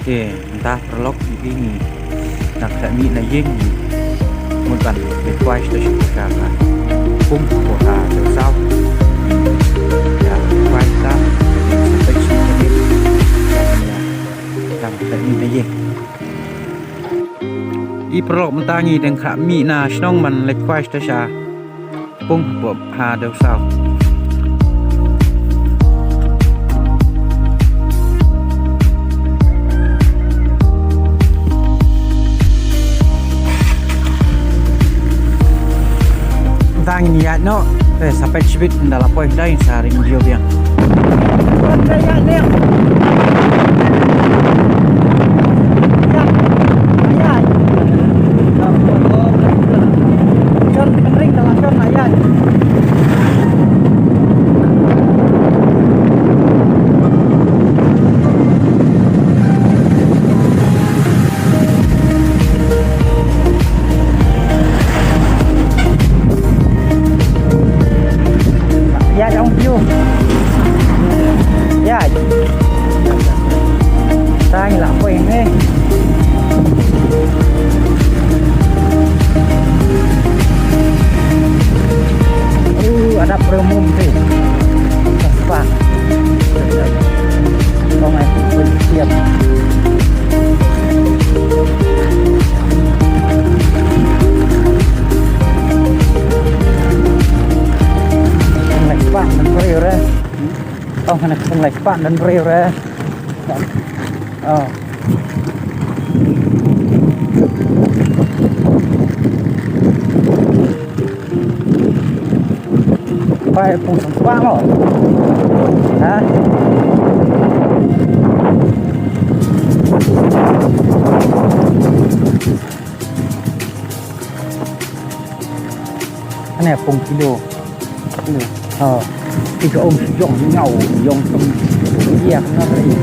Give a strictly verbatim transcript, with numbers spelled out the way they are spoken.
Te mynta paralok ïa ngi dang khlem mih na ïing, ngi mut ban leit kwai sha sha ka pung hapoh ha Dewsaw. Ïa kwai sa sa peit sha ka dip. Dang khlem mih na ïing. I paralok mynta ngi dang khlem mih na shnong ban leit kwai sha sha pung hapoh ha Dewsaw. Tang ïa no, eh, sa peit shibit ynda la poi dai sa ring video biang. Ïa dong piu. Ïa. Tang la poi ne. Uh, adap remum te. Pas. Ong ai pun siap. Ngai pang dan breu re. Oh, ngai pang dan breu re. Oh. Pai pung sang spah mo. Ha? Ane pung kilo. Kilo. Ha. Tiga om sejong nyau, jong sem. Iya, kenapa ini?